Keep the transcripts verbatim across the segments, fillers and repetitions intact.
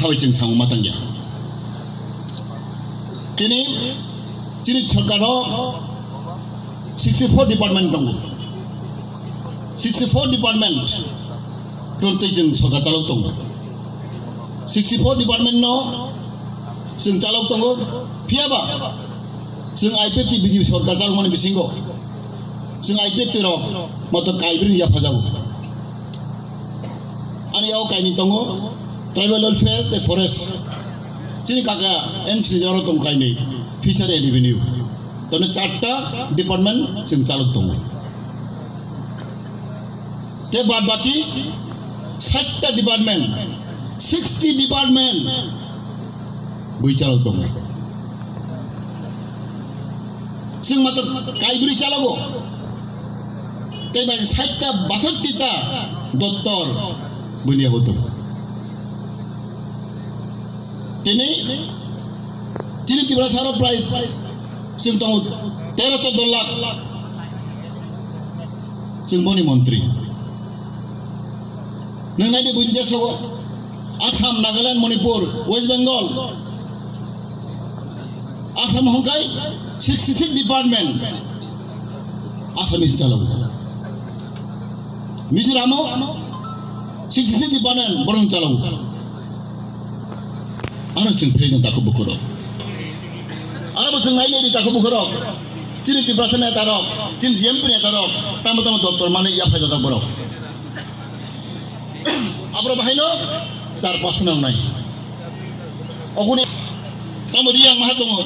Oi chwng samung ma tangya. Tini chini sorkaro sixty four department tongo. Sixty four department tei chwng sorkar chalok tongo. Sixty four department no chwng chalok tongo. Phiyaba chwng I P F T B J P sorkar chalokmani bisingo chwng I P F T rok mato kaibrwini yaphajago. Ani yago kainwi tongo tribal welfare tei forest. Chini kaka N C D oro tongo kainwi fishery and revenue. Toni charta department chwng chalok tongo. Tei bad baki sixty department, sixty department bui chalok tongo. Chwng matwr kaibrwi chalogo. Tei bai sixty ta basattita doptor buini yago tongo. Tini chini Tiprasa aro prai chwng tongo tero choddo lakh. Chwng boni montri. Nwng naidi buini desogo Assam, Nagaland, Manipur, West Bengal. Assam hongkai sixty six department Assamese chalo. Mizoramo sixty six department borong chalo. Aro chwng phre no takhu bukhuro. Aro bo chwng nai nai di takhu bukhuro. Chini Tiprasa neta rok, chini G M P neta rok, tamo tamo doptor mani yaphai dada borok. Abro bahaino char pas nang nai. Okuni tamo Riyang maha tongo.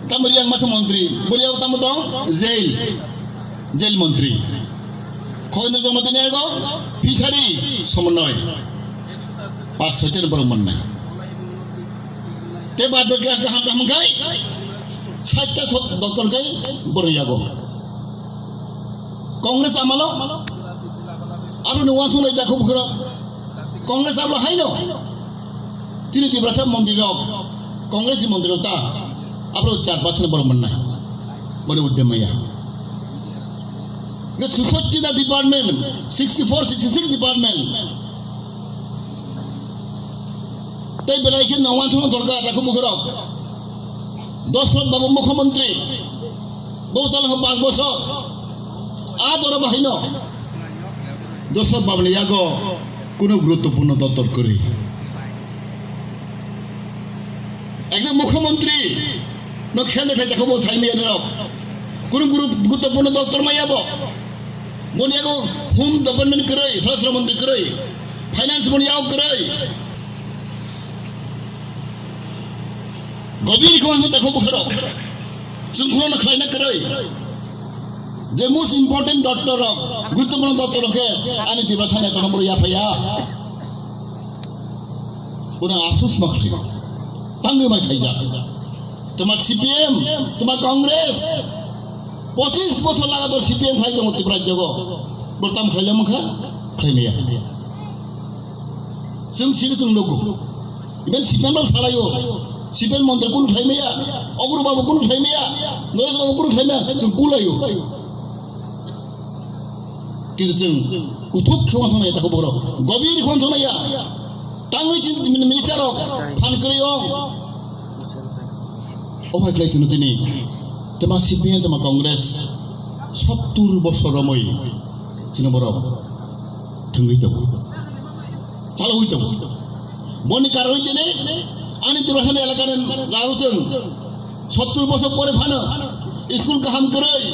Tamo Riyang masa montri. Boriya tamo tong jail. Jail montri. Kholendra Jamatia ni ego fishery somonoi. Pas soite borok mannai. Te bad baki kaham kaham khai. Sixty ta sot doptor khai borok yago. Congress amalo, abo ni uansuk lai jakho bukhro. Congress abo haino. Chini Tiprasa montri rok, Congress ni montri rok ta, abo char pas ni borok mannai. Boni uddem maya. Nge susotti da department, sixty four, sixty six department. Tei belai khe no uansuk no dorkar jakho bukhro. Dosrot Babu Mukhyamantri, bo tala ho pas bosor. A doro bahaino. Dosrot Babu ni yago kunu guruttopurno doptor kwrwi. Ekjon Mukhyamantri no khel de khaijak bo thai maya norok. Kunu guru-, guruttopurno doptor maya bo. Boni yago Home Department kwrwi, Swarashtra Mantri kwrwi, Finance boni yago kwrwi. Gobir khon ho takho bukhro. Chwng khulano khlaina kwrwi. The most important doctor rok, guruttopurno doctor rok khe ani Tiprasa neta nombor ya phaya. Uno afsus ma khlai. Tangwi mai khaijak. Toma C P M, toma Congress. Pochis bochor lagatar C P M khlai tongo Tripura jogo. Bortam khlai lamang kha, khlai maya. Chwng sini chwng nugo. Even C P M rok salaio. C P M montri kunu khlai maya. Ogru babu kunu khlai maya. Naresh babu kunu khlai maya. Chwng kulaio. Kintu chwng kuthuk khe uansuknai takhu bukhro. Gobir khe uansuknai ya. Tangwi chini minister rok phan kwrwi ong. O bai khlai chwngno tini. Tama C P M tama Congress. Sottur bosor romwi chini borok thwngwi tongo. Chalwi tongo. Boni karonwi tini ani Tiprasani elakani rajwchwng sottur bosor pore phano school kaham kwrwi,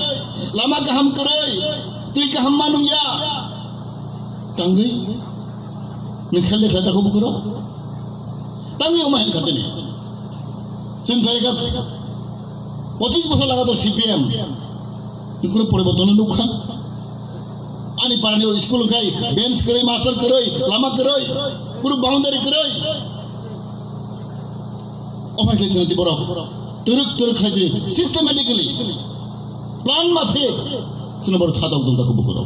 lama kaham kwrwi, twi kaham manungya. Tangwi nwng khel de khlai takhu bukhro. Tangwi omo hwn kha tini. Chwng khlai kha pochis bosor lagatar C P M. Kunu poriborton nuk kha. Ani parani o school khai bench kwrwi, master kwrwi, lama kwrwi, kunu boundary kwrwi. O bai khlai tini borok. Turuk turuk khlai tini systematically. Plan maphe chini borok thatok dong takhu bukhro.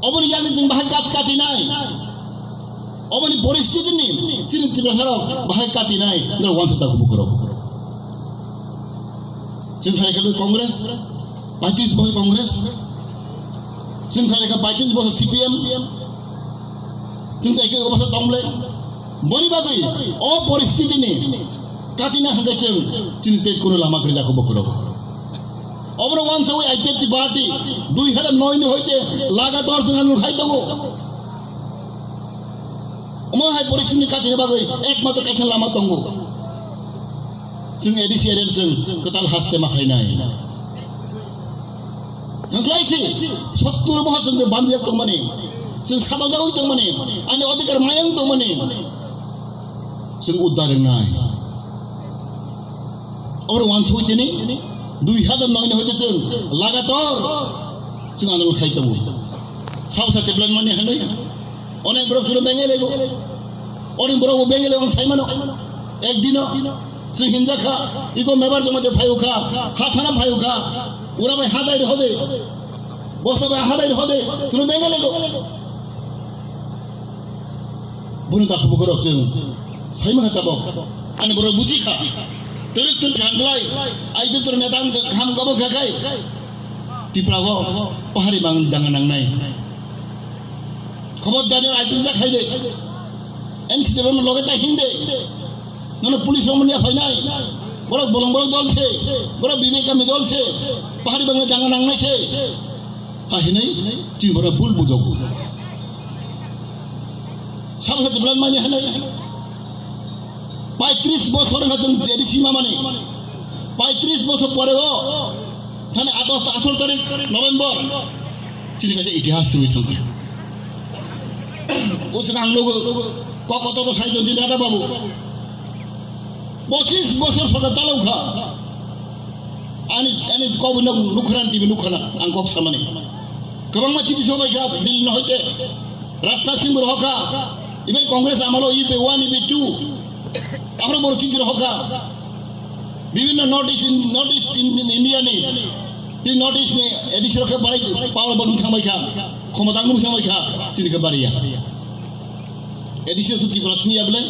Oboni yagni chwng bahai kat katinai. Oboni poristiti ni chini Tiprasa rok bahai katinai, nang uansuk takhu bukhro. Chwng khlai kha Congress, paitris bosor Congress. Chwng khlai kha paitris bosor C P M. Chwng tei khe obo se tong ble. Boni bagwi o poristiti ni katina hwnkhe chwng chini tei kunu lama kwrwi dakho bokhorok. Obono uansugwi I P F T party dui hazar noi ni hoite lagatar chwng anul khai tongo. Omo hai poristiti ni katina bagwi ekmatro kaisa lama tongo. Chwng A D C area chwng kwtal haste ma khainai. Hwnkhlai se sottur bohor chwng bandijak tongmani, chwng sadajagwi tongmani, ani odhikar mayang tongmani chwng uddar wngnai. Oro uansugwi tini dui hazar noi ni hoite chwng lagatar chwng andolon khai tongo. Sabo sa teplan mani hwnwi. Onek borok chwngno bengelego. Onek borok bo bengele ang saimano. Ekdino chwng hinjakha, iko mebar joma de phayokha, ha sana phayokha. Ura bai hadai hode. Bosta bai hadai hode. Chwngno bengelego. Buni dakho bokhorok chwng saimano tabok. Ani borok bujikha. Twrwk twrwk hamklai. Ai bitor neta ang ham gabo khakai. Tipra go pahari bang janga nangnai. Khobor dani aitun jak hai de. N C T loge ta hing de. Nono police rok manya phainai. Borok bolong borok dol se. Borok Bibek Kami dol se. Pahari bangla janga nangnai se. Ha hinai, chini borok bul bujogo. Samsa tiblan manya hinai. Paitris bosor wngkha chwng A D C mamani. Paitris bosor pore o. Thani atharo, atharo tarik November. Chini kaisa itihas simi thangkha. O swkang ang nugo, kok koto to sai tonti dada babu. Pochis bosor saka talokha. Ani, ani kok no nukhana, T V nukhana, ang kok samani. Kwbangma chini sobai kha, Delhi no hoite. Rajnath Singh bo rohokha. Even Congress amalo U P one, U P two. Amro boro chini rohokha. Bibhinno North East in, North East in, in India ni, tei North East ni A D C rok khe barai power bo wng thangbai kha, khomota wng thangbai kha, chini khe bariya. A D C rok Tripura sini ya bole?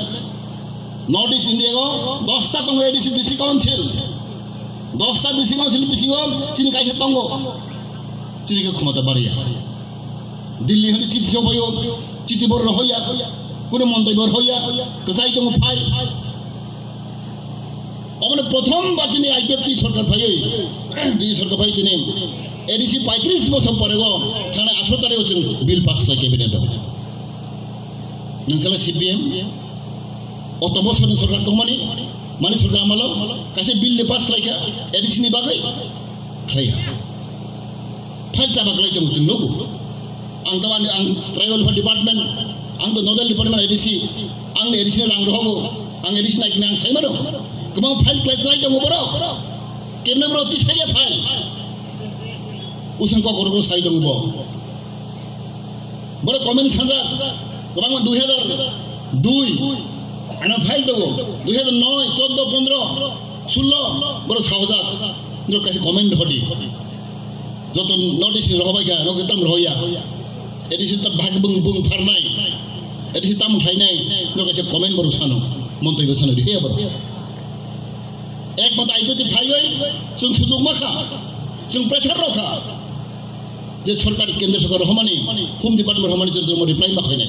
North East India o dosta tongo A D C D C council, dosta D C council bisingo chini kaisa tongo, chini khe khomota bariya. Delhi hwnwi chiti sobaio, chiti borok rohoya, kunu montoi bo rohoya, kwchai tongo phai. Omono prothom bar tini I P F T sorkar phaiwi, tini sorkar phai tini A D C paitris bosor pore o thangnai atharo tarikh o chwng bill pass khlai cabinet o. Nwng khala C P M, oto bosor ni sorkar tongmani, mani sorkar amalo kaisa bill ni pass khlai kha A D C ni bagwi khlai kha. File chaba kwlai tongo chwng nugo. Ang to ani, ang tribal welfare department, ang to nodal department A D C, ang ni A D C ni rang rohogo, ang A D C naikhe ang saimano. Kwbang file kwlai chwlai tongo borok. Kemne borok tisaiya file. Usang kokrok sai tongo bo. Borok comment sanjak, kwbangma dui hazar dui, ano file tongo, dui hazar noi, choddo, pondro, sullo, borok sajak, borok kaisa comment hodi. Joto North East ni rohobai kha, no kitam rohoya. A D C ta bhag bung bung pharnai. A D C tam khlainai, no kaisa comment borok sano, montoi bo sano, rihe borok. Ekmatro I P F T phaiwi chwng sujuk ma kha, chwng pressure rw kha. Je sorkar, kendro sorkar rohormani, Home Department rohormani chwng reply ma khainai.